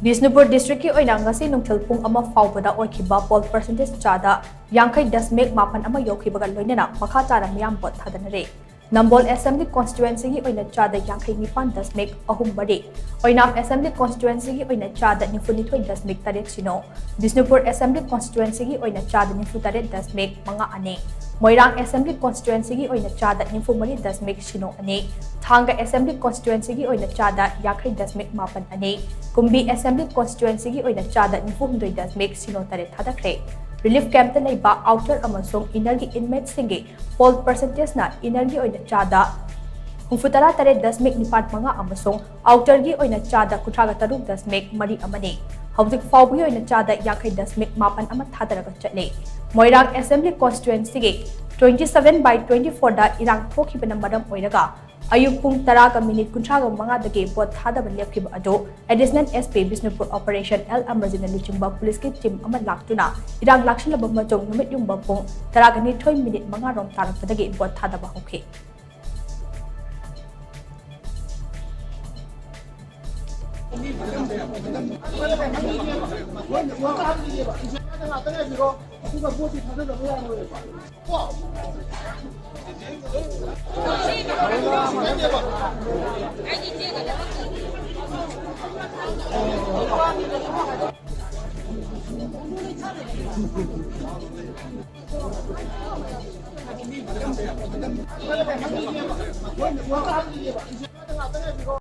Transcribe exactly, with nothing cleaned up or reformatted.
ꯕꯤꯁꯅꯨꯄꯨꯔ ꯗꯤꯁꯇ꯭ꯔꯤꯛꯀꯤ ꯑꯣꯏꯅ ꯉꯁꯤ ꯅꯨꯡꯊꯤꯜ ꯄꯨꯡ ꯑꯃ ꯐꯥꯎꯕꯗ ꯑꯣꯏꯈꯤꯕ ꯄꯣꯜ ꯄꯥꯔꯁꯦꯟꯇꯦꯖ ꯆꯥꯗ ꯌꯥꯡꯈꯩ ꯗꯁꯃꯤꯛ ꯃꯥꯄꯟ ꯑꯃ ꯌꯧꯈꯤꯕꯒ ꯂꯣꯏꯅꯅ ꯃꯈꯥ ꯇꯥꯅ ꯃꯤꯌꯥꯝ ꯚꯣꯠ ꯊꯥꯗꯅꯔꯦ꯫ ꯅꯝꯕꯣꯜ ꯑꯦꯁꯦꯝꯕ꯭ꯂꯤ ꯀꯣꯟꯁꯇꯤꯇ꯭ꯋꯦꯟꯁꯤꯒꯤ ꯑꯣꯏꯅ ꯆꯥꯗ ꯌꯥꯡꯈꯩ ꯅꯤꯄꯥꯟ ꯗꯁꯃꯤꯛ ꯑꯍꯨꯝ ꯃꯔꯤ, ꯑꯣꯏꯅꯥꯝ ꯑꯦꯁꯦꯝꯕ꯭ꯂꯤ ꯀꯣꯟꯁꯇꯤꯇ꯭ꯋꯦꯟꯁꯤꯒꯤ ꯑꯣꯏꯅ ꯆꯥꯗ ꯅꯤꯐꯨ ꯅꯤꯊꯣꯏ ꯗꯁꯃꯤꯛ ꯇꯔꯦꯠ ꯁꯤꯅꯣ, ꯕꯤꯁꯅꯨꯄꯨꯔ ꯑꯦꯁꯦꯝꯕ꯭ꯂꯤ ꯀꯣꯟꯁꯇꯤꯇ꯭ꯋꯦꯟꯁꯤꯒꯤ ꯑꯣꯏꯅ ꯆꯥꯗ ꯅꯤꯐꯨ ꯇꯔꯦꯠ ꯗꯁꯃꯤꯛ ꯃꯉꯥ ꯑꯅꯤ, ꯃꯣꯏꯔꯥꯡ ꯑꯦꯁꯦꯝꯕ꯭ꯂꯤ ꯀꯣꯟꯁꯇꯤꯇ꯭ꯋꯦꯟꯁꯤꯒꯤ ꯑꯣꯏꯅ ꯆꯥꯗ ꯅꯤꯐꯨ ꯃꯔꯤ ꯗꯁꯃꯤꯛ ꯁꯤꯅꯣ ꯑꯅꯤ, ꯊꯥꯡꯒ ꯑꯦꯁꯦꯝꯕ꯭ꯂꯤ ꯀꯣꯟꯁꯇꯤꯇ꯭ꯋꯦꯟꯁꯤꯒꯤ ꯑꯣꯏꯅ ꯆꯥꯗ ꯌꯥꯡꯈꯩ ꯗꯁꯃꯤꯛ ꯃꯥꯄꯟ ꯑꯅꯤ, ꯀꯨꯝꯕꯤ ꯑꯦꯁꯦꯝꯕ꯭ꯂꯤ ꯀꯣꯟꯁꯇꯤꯇ꯭ꯋꯦꯟꯁꯤꯒꯤ ꯑꯣꯏꯅ ꯆꯥꯗ ꯅꯤꯐꯨ ꯍꯨꯝꯗꯣꯏ ꯗꯁꯃꯤꯛ ꯁꯤꯅꯣ ꯇꯔꯦꯠ ꯊꯥꯗꯈ꯭ꯔꯦ꯫ ꯔꯤꯂꯤꯐ ꯀꯦꯝꯞꯇ ꯂꯩꯕ ꯑꯥꯎꯇꯔ ꯑꯃꯁꯨꯡ ꯏꯅꯔꯒꯤ ꯏꯟꯃꯦꯠꯁꯤꯡꯒꯤ ꯄꯣꯜ ꯄꯥꯔꯁꯦꯟꯇꯦꯖꯅ ꯏꯅꯔꯒꯤ ꯑꯣꯏꯅ ꯆꯥꯗ ꯍꯨꯝꯐꯨ ꯇꯔꯥ ꯇꯔꯦꯠ ꯗꯁꯃꯤꯛ ꯅꯤꯄꯥꯟ ꯃꯉꯥ ꯑꯃꯁꯨꯡ ꯑꯥꯎꯇꯔꯒꯤ ꯑꯣꯏꯅ ꯆꯥꯗ ꯀꯨꯟꯊ꯭ꯔꯥꯒ ꯇꯔꯨꯛ ꯗꯁꯃꯤꯛ ꯃꯔꯤ ꯑꯃꯅꯤ꯫ ꯍꯧꯖꯤꯛ ꯐꯥꯎꯕꯒꯤ ꯑꯣꯏꯅ ꯆꯥꯗ ꯌꯥꯡꯈꯩ ꯗꯁꯃꯤꯛ ꯃꯥꯄꯟ ꯑꯃ ꯊꯥꯗꯔꯒ ꯆꯠꯂꯤ꯫ ꯃꯣꯏꯔꯥꯡ ꯑꯦꯁꯦꯝꯕ꯭ꯂꯤ ꯀꯣꯟꯁꯇꯤꯇ꯭ꯋꯦꯟꯁꯤꯒꯤ twenty seven by twenty fourꯗ ꯏꯔꯥꯡ ꯊꯣꯛꯈꯤꯕꯅ ꯃꯔꯝ ꯑꯣꯏꯔꯒ ꯑꯌꯨꯛ ꯄꯨꯡ ꯇꯔꯥꯒ ꯃꯤꯅꯤꯠ ꯀꯨꯟꯊ꯭ꯔꯥꯒ ꯃꯉꯥꯗꯒꯤ ꯚꯣꯠ ꯊꯥꯗꯕ ꯂꯦꯞꯈꯤꯕ ꯑꯗꯨ additional S P Bishnupur operation L ꯑꯃꯔꯖꯤꯠꯅ ꯂꯨꯆꯤꯡꯕ ꯄꯨꯂꯤꯁꯀꯤ ꯇꯤꯝ ꯑꯃ ꯂꯥꯛꯇꯨꯅ ꯏꯔꯥꯡ ꯂꯥꯛꯁꯤꯜꯂꯕ ꯃꯇꯨꯡ ꯅꯨꯃꯤꯠ ꯌꯨꯡꯕ ꯄꯨꯡ ꯇꯔꯥꯒ ꯅꯤꯊꯣꯏ ꯃꯤꯅꯤꯠ ꯃꯉꯥ ꯔꯣꯝ ꯇꯥꯔꯛꯄꯗꯒꯤ ꯚꯣꯠ ꯊꯥꯗꯕ ꯍꯧꯈꯤ꯫